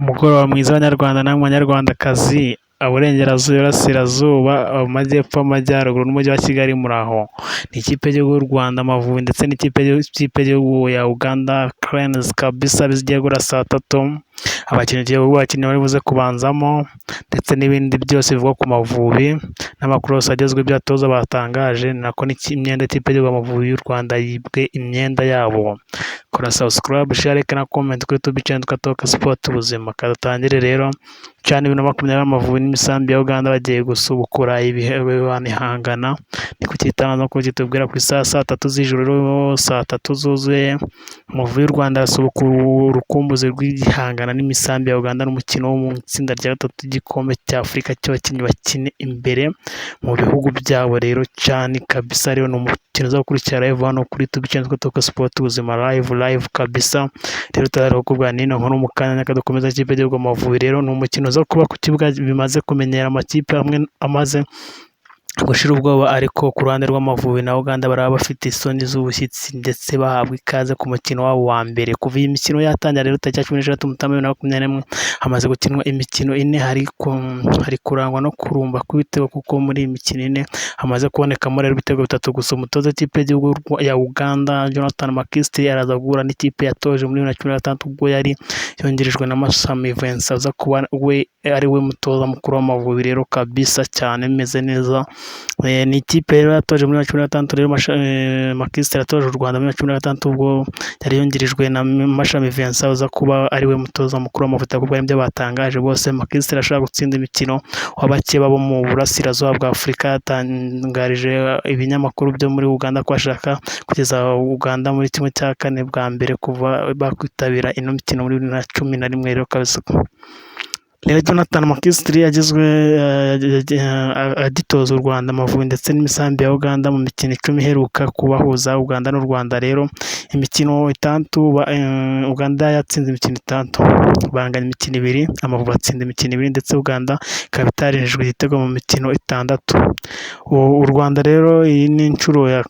Umugoroba mwiza banyarwanda namwe banyarwandakazi, Aburengerazuba, Iburasirazuba, Amajyepfo, Amajyaruguru n'Umujyi wa Kigali muraho. Ni ikipe y'igihugu y'u Rwanda Amavubi ndetse n'ikipe y'igihugu ya Uganda Cranes kabisa bigiye guhura saa tatu, abakinnyi bari buze kubanzamo ndetse n'ibindi byose bivugwa ku Mavubi n'amakuru yose agezweho ibyo abatoza batangaje, nako n'imyenda y'ikipe y'igihugu Amavubi y'u Rwanda yibwe imyenda yabo. Kora subscribe, share, like na comment kuri YouTube channel yitwa Talk Sport Ubuzima. Dutangire rero CHAN 2020 Amavubi n'imisambi ya Uganda bagiye gusubukura ibihe banihangana, ni ku gitangazamakuru kitubwira ku isaha saa tatu z'ijoro, saa tatu zuzuye, Amavubi y'u Rwanda arasubukura urukumbuzi rw'igihangana n'imisambi ya Uganda n'umukino wo mu itsinda rya gatatu ry'igikombe cya Afurika cy'abakinnyi bakina imbere mu bihugu byabo rero CHAN kabisa rero ni umukino uzakurikira live hano kuri YouTube channel yitwa Talk Sport Ubuzima live live kabisa. Rero turaza kukubwira n'ino nkuru mu kanya dukomeza ikipe y'igihugu Amavubi rero ni umukino uza kuba ku kibuga bimaze kumenyera amakipe amwe amaze gushira ubwoba, ariko ku ruhande rw'Amavubi na Uganda baraba bafite isoni z'ubushyitsi ndetse bahabwa ikaze ku mukino wabo wa mbere. Kuva iyi mikino yatangira rero tariki ya 16 Mutarama 2021 hamaze gukinwa imikino ine, hari kurangwa no kurumba kw'ibitego kuko muri iyi mikino ine hamaze kubonekamo rero ibitego bitatu gusa. Umutoza w'ikipe y'igihugu ya Uganda Jonathan McKinstry araza guhura n'ikipe yatoje muri 2016 ubwo yari yungirijwe na Mashami Vincent aza kuba we ari we mutoza mukuru w'Amavubi rero kabisa cyane bimeze neza. Ni ikipe rero yatoje muri 2016 rero McKinstry yatoje u Rwanda muri 2016 ubwo yari yungirijwe na Mashami Vincent uza kuba ari we mutoza mukuru w'Amavubi kuko ibyo batangaje bose. McKinstry ashobora gutsinda imikino w'abakeba bo mu burasirazuba bwa Afurika, yatangarije ibinyamakuru byo muri Uganda ko ashaka kugeza Uganda muri 1/4 bwa mbere kuva bakwitabira ino mikino muri 2011 rero kabisa. Rero Jonathan McKinstry yagizwe agitoza u Rwanda Amavubi ndetse n'imisambi ya Uganda mu mikino 10 iheruka kubahuza Uganda n'u Rwanda rero imikino itandatu Uganda yatsinze imikino itandatu, banganya imikino ibiri, Amavubi atsinda imikino ibiri ndetse Uganda ikaba itarinjijwe igitego mu mikino itandatu. U Rwanda rero iyi ni inshuro ya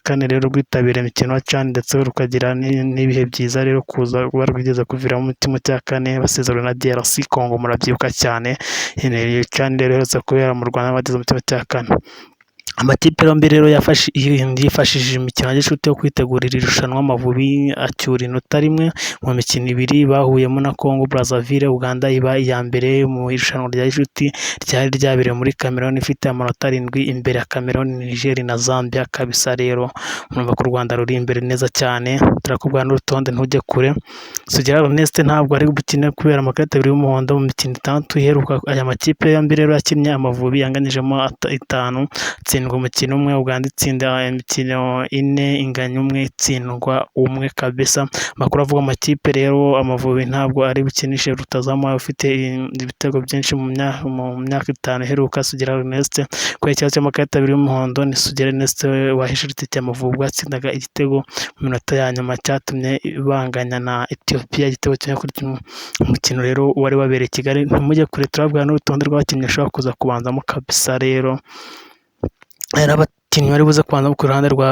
kane rero rwitabira imikino ya CHAN ndetse rukagira n'ibihe byiza rero kuza kuba rwigeze kuviramo muri 1/4 basezererwa na DRC Congo murabyibuka cyane. CHAN rero iherutse kubera mu Rwanda bageze mu 1/4. Amakipe yombi rero yifashishije imikino ya gicuti yo kwitegura iri rushanwa, Amavubi acyura inota rimwe mu mikino ibiri bahuyemo na Congo Brazzaville, Uganda iba iya mbere mu irushanwa rya gicuti ryari ryabereye muri Cameroon ifite amanota 7 imbere ya Cameroon, Niger na Zambia kabisa. Rero murumva ko u Rwanda ruri imbere neza cyane, turakubwira n'urutonde ntujye kure. Sugira Ernest ntabwo ari bukine kubera amakarita abiri y'umuhondo mu mikino itandatu iheruka. Aya makipe yombi rero yakinnye, Amavubi yanganyijemo itanu atsindwa umukino umwe, Uganda itsinda imikino ine inganya umwe itsindwa umwe kabisa. Amakuru avuga amakipe rero Amavubi ntabwo ari bukinishe rutazamu ufite ibitego byinshi mu myaka 5 iheruka Sugira Ernest kubera ikibazo cy'amakarita abiri y'umuhondo. Ni Sugira Ernest wahesheje itike Amavubi ubwo yatsindaga igitego mu minota ya nyuma cyatumye banganya na Ethiopia igitego 1-1. Umukino rero wari wabereye i Kigali. Ntimujye kure turababwira n'urutonde rw'abakinnyi bashobora kuza kubanzamo kabisa. Rero abakinnyi bari buze kubanza ku ruhande rwa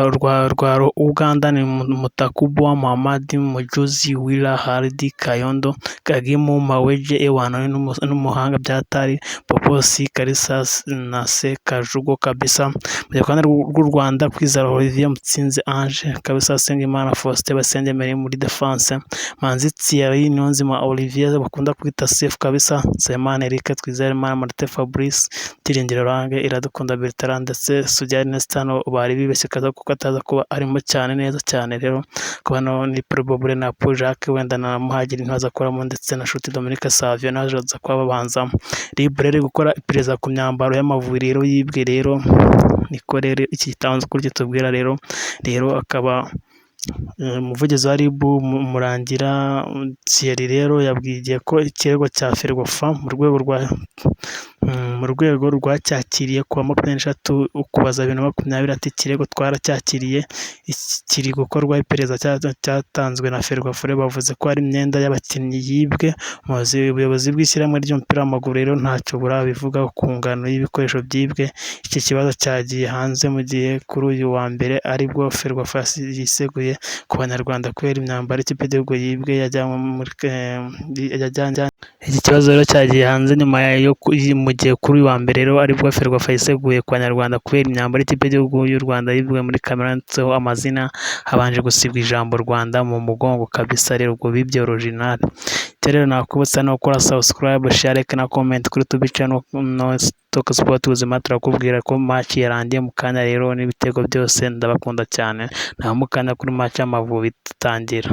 Uganda ni Mutakubwa Muhammad, Mujuzi Willa, Haridi Kayondo, Kagimu Maweje, Ewana n'umuhanga Byatari Poposi Kalisa na Sekajugo kabisa. Mu ruhande rw'u Rwanda Kwizera Olivier, Mutsinzi Ange kabisa, Usengimana Faustin, Bayisenge Emery muri defense, Manzi Thierry, Niyonzima Olivier bakunda kwita Sefu kabisa, Nsabimana Eric, Twizerimana Martin Fabrice, Byiringiro Lague, Iradukunda Bertrand ndetse Sugira Ernest hano bari bibeshye kuko ataza kuba arimo cyane neza cyane. Rero hano ni probable na Paul Jacques wenda na Muhadjiri ntibaza kuramo ndetse na Nshuti Dominique Savio nawe aza kuba babanzamo. RIB rero gukora iperereza ku myambaro y'Amavubi rero yibwe rero niko rero iki gitangazamakuru kitubwira rero. Rero akaba umuvugizi wa RIB Murangira Thierry rero yabwiye ko ikirego cya Ferwafa mu rwego rwa Mu rwego rwacyakiriye kuwa 23 Ukuboza 2020, ati "Ikirego twaracyakiriye, kiri gukorwaho iperereza, cyatanzwe na Ferwafa, bavuze ko ari imyenda y'abakinnyi yibwe." Ubuyobozi bw'ishyirahamwe ry'umupira w'amaguru rero ntacyo burabivugaho ku ngano y'ibikoresho byibwe. Iki kibazo cyagiye hanze mu gihe kuri uyu wa mbere aribwo Ferwafa yiseguye ku banyarwanda kubera imyambaro y'ikipe y'igihugu yibwe yajyanywe muri yajyanye. Iki kibazo rero cyagiye hanze nyuma yo mu gihe kuri uyu wa mbere rero aribwo Ferwafa yiseguye ku banyarwanda kubera imyambaro y'ikipe y'igihugu y'u Rwanda yibwe muri Cameroon, yanditseho amazina habanje gusibwa ijambo Rwanda mu mugongo kabisa. Rero ubwo bibye original. Icyo rero nakwibutsa ni ukora subscribe, share, like na comment kuri YouTube channel no Talk Sport Ubuzima. Turakubwira ko match yarangiye mu kanya rero n'ibitego byose. Ndabakunda cyane, nta mukanya kuri match y'Amavubi itangira.